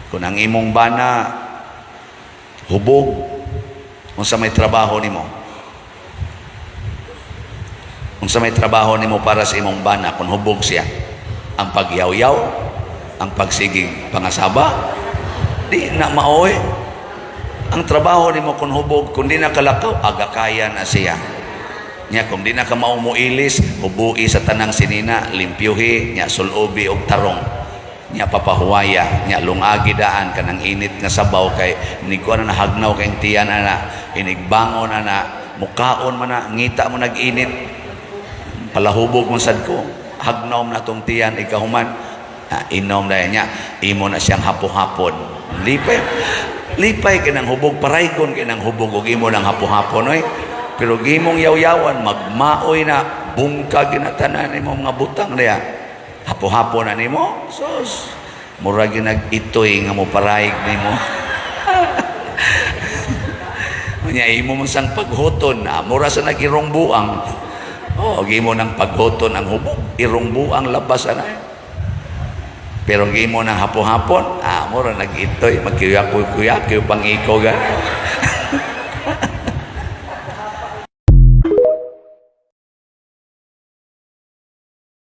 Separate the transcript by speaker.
Speaker 1: Kung ang imong bana hubog, unsa may trabaho nimo? Unsa may trabaho nimo para sa imong bana kung hubog siya? Ang pagyaw-yaw, ang pagsigig pangasaba, di na maoy. Ang trabaho nimo kung hubog, kung di na kalakaw, aga kaya na siya. Nya kung di na ka maumuilis, hubui sa tanang sinina, limpyuhi, nya sulubi og tarong. Nya papahuwaya, nya lungagi daan kanang init nga sabaw kay inigkuan na, hagnaw kay tiyan ana, inigbangon ana, mukaon man na, ngita mo nag-init. Palahubog mo sad ko, hagnaw na tong tiyan ikahuman. Ah, inom na niya, imo na siyang hapo-hapon. Lipay, lipay kay nang hubog, paraygon kay nang hubog ug imo nang hapo-hapon oy. Pero gimong yaw-yawan, magmaoy na, bungkag ginatanan nimo mga butang niya. Hapo-hapo na nimo, sus, mura ginag-itoy nga mo parayg nimo. Nya imo man sang paghuton, ah, mura sa nag-irong buang. Oh, gimo nang paghuton ang hubog, irong buang labas ana. Pero gimo nang hapo-hapon, ah, mura nag-itoy, magkuyak-kuyak, pang iko gan.